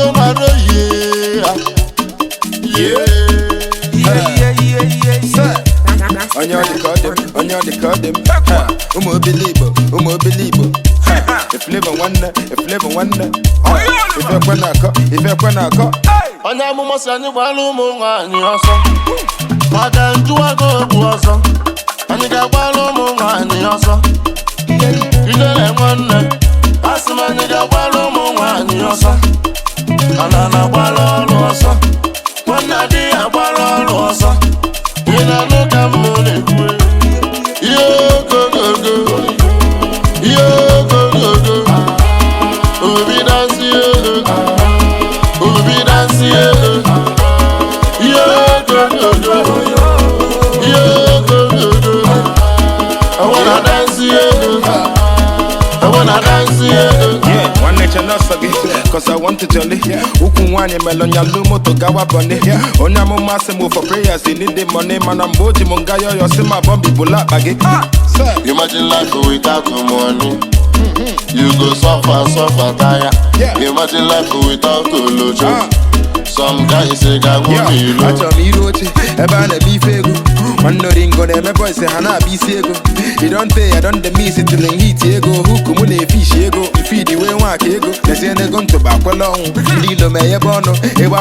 Ogo mara oyi Yeah. Onye ọ dị ka ọ dị m, onye ọ dị ka ọ dị m. Ha, ụmụ obili Igbo, ụmụ obili Igbo. Ha, Eflavour nwanne, Eflavour nwanne. Ha, ife ekwe na-akọ, ife ekwe na-akọ. Onye amụma sị anyị gbara ụmụ nwaanyị ọsọ maka njụwago okwu ọsọ. Anyị ga-agbara ụmụ nwaanyị ọsọ. Ijele nwanne, asị m, anyị ga-agbara ụmụ nwaanyị ọsọ. Ana na-agbara ọrụ ọsọ, nwanne adịghị agbara ọrụ ọsọ. Ị na-anụ ka m na-ekwu? Ihe ogogogo, ihe ogogogo, obi dansi, obi dansi, ihe ogogogo, ihe ogogogo. I wanna dance, I wanna dance. Yeah, nwanne, che n'ọsọ gị, 'cause I want to jolly. Ukwu nwaanyị melonyalu moto gawa bọni. Onye amụma sị m for prayers you need the money, mana mgbe o ji m nga yọyọ sị ma bọmbi bụla akpa gị. Sir. Imagine life without money. You go suffer, suffer, tire. Imagine life without olojo. Some guys say, "Ga Yeah, ilo." Achọrọ m iru oche ebe a na-eme ife ego. Nwanne, oringo na-eme boys ha na-abịa isi ego. You don tey I don dey miss till n hit ego. Huku mụ na-efishi ego mfidi wee nwaka ego. Lezie n'ego ntụba akwela ọnwụ ndị ilo ma enyebe ọnụ ịgba.